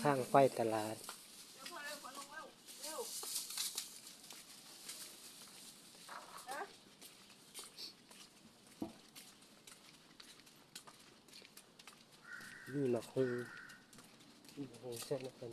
ທາງໄປຕະຫຼາດ. ມີໝາກຫຸ່ງ ມີໝາກຫຸ່ງແຊະນຳກັນ.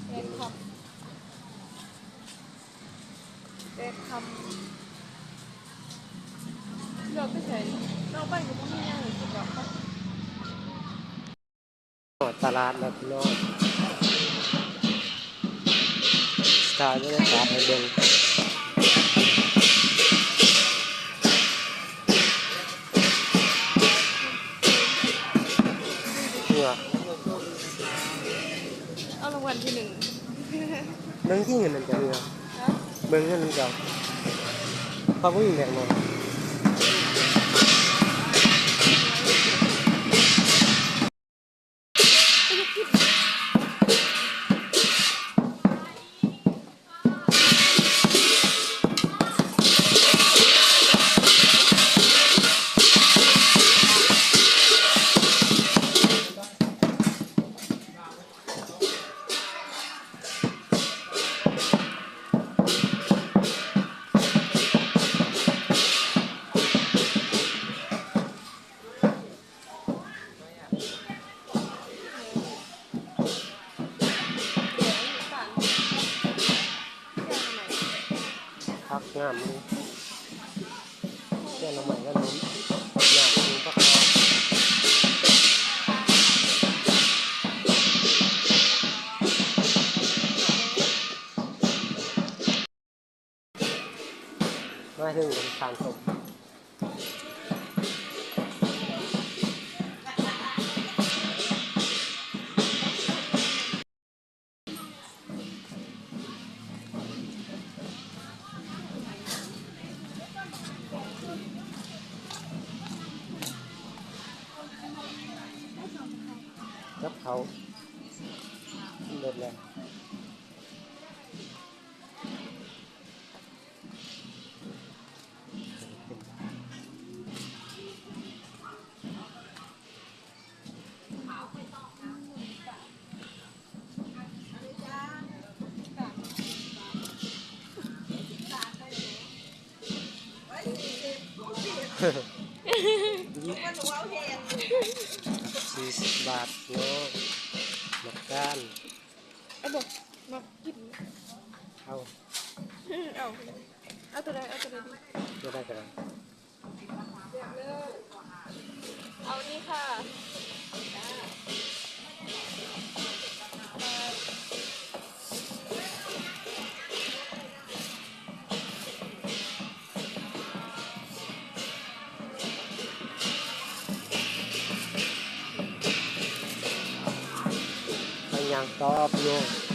ແປດຄຳ ແປດຄຳ ເລືອກໄປໃສ? ເລືອກໄປກໍບໍ່ມີຫຍັງ ຄິດວ່າ ຮອດຕະຫຼາດແລ້ວພີ່ນ້ອງ ຖ່າຍບັນຍາກາດໃຫ້ເບິ່ງ. ເຫື່ອ ເອົາລາງວັນທີໜຶ່ງ ເບິ່ງທີ່ເງິນນຳເຈົ້າເຫື່ອ ຮະ ເບິ່ງເງິນນຳເຈົ້າ ເຂົາບໍ່ມີແບງເນາະ. ຜັກງາມເລີຍ ແກງໜໍ່ໄມ້ກັບໜໍ່ ຍາກຢູ່ ຜັກຄາ. ມາເຖິງທາງສົບ ກັບເຂົ້າ ເບິດແລ້ວ. ສີ່ສິບບາດເນາະ ໝາກການ. ເອົາບໍ່? ມັກກິນ. ເອົາ ເອົາ ເອົາໂຕໃດ? ເອົາໂຕໃດດີ? ໂຕໃດກໍໄດ້. ເອົານີ້ຄ່ະ. ຍັງຕອບຢູ່.